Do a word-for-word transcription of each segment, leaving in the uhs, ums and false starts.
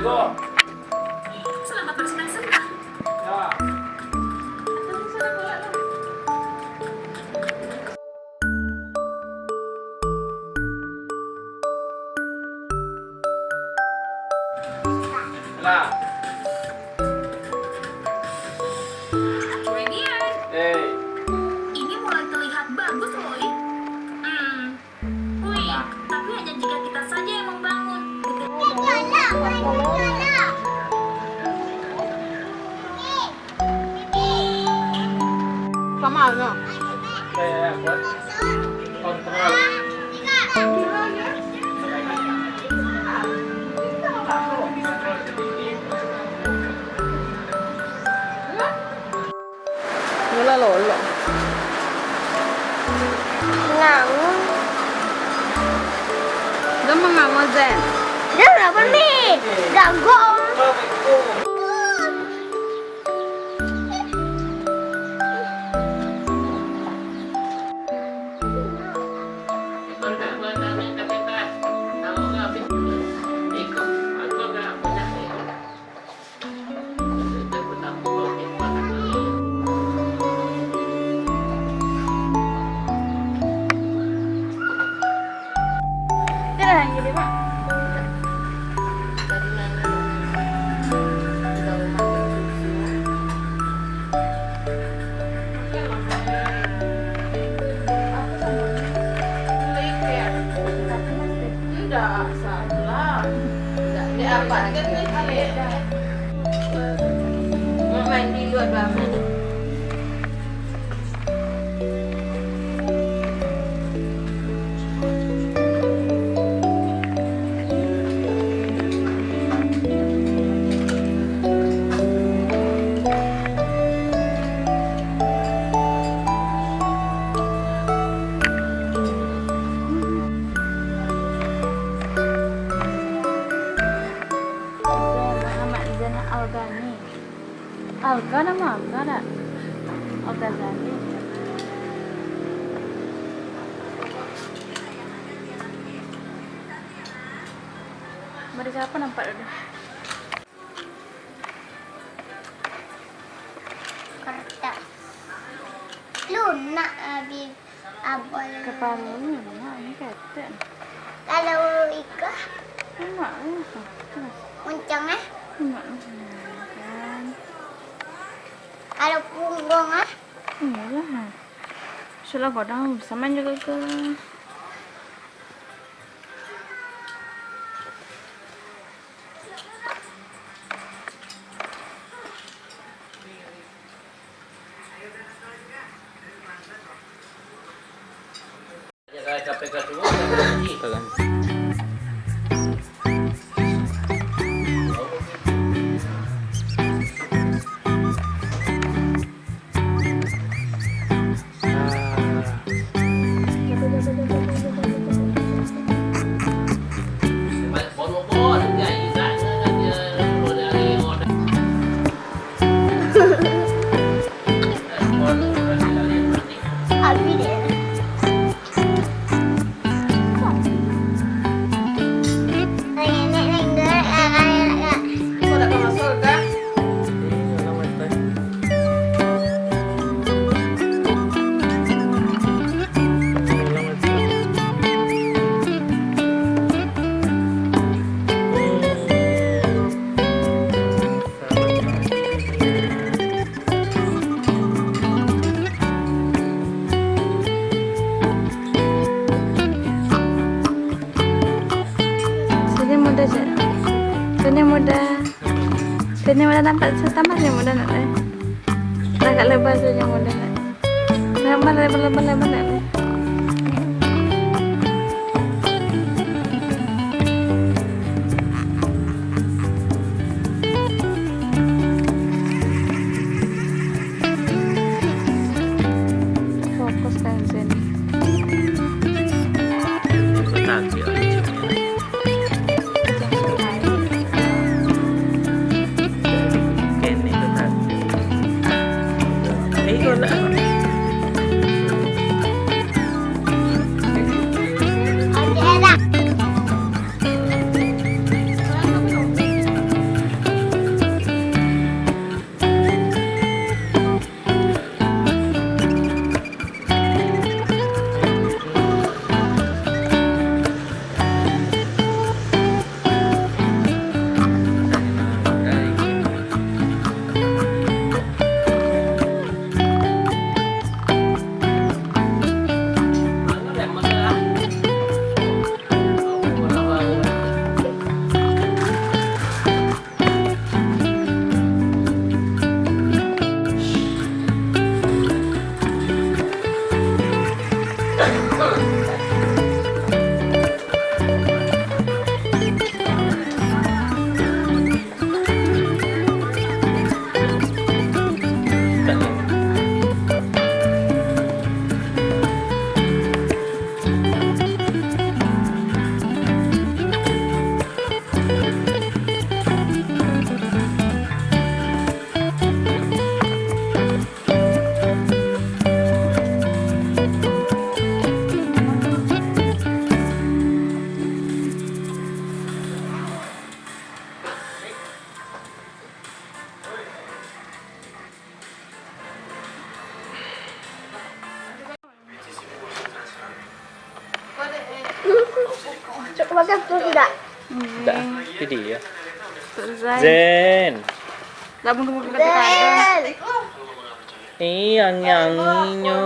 Selamat bersenang-senang. Lah. Renier, eh, ini mulai terlihat bagus, Roy. Hmm. Wih, tapi hanya jika kita saja yang membangun. Sama, no. Yolah, lolok. Ngango. Dah manganga, Zen? Dah, kenapa ni? Gagok. Indak, salah. Indak, indak apa, kan ni kali. Mandi dulu, Abang. Muhammad Zainal Al-Ghani. Alga, nama Alga dak? Alga Zani. Mari, siapa nampak dulu? Kertas. Lunak, Abi. Abang. Kepala lu lemak, ini ketek. Kalau iko? Lemak, lemak. Muncang, eh? Lemak, lemak, kan. Kalau punggung, eh? Iyalah. Sudah godang sama juga ke. Sini muda, Cak. Sini muda. Sini muda nampak, tambah sini muda nak, eh. Agak lebar sini muda nak. Lebar, lebar, lebar, lebar nak, eh. Fokus kan sini. Kene tu tadi. Iko lah. Cok makan tu tidak? Dah, jadi ya. Tok Zain. Zen. Dah mungkin mungkin kata ada. Ih, angi-anginyo,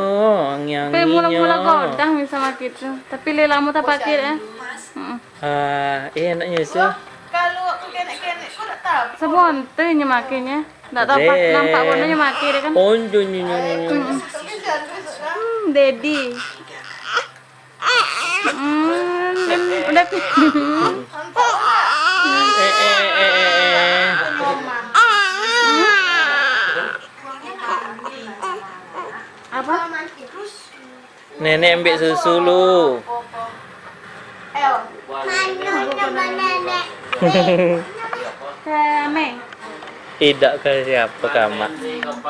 Tapi mula-mula angi-anginyo. Godang bisa makan tu. Tapi le lama tak pakai eh. Heeh. Ah, eh anaknya su. Kalau aku kenek-kenek kau tak tahu. Sabonte nyo makannya. Ndak tahu pas Zen. Nampak warnanya makan dia kan. Onjo nyo nyo nyo. Hmm, Daddy. Hmm, kan udah Eh eh eh eh eh. apa? Nenek ambil susu lu. Kame. Idak ke siapa kamak? Hmm.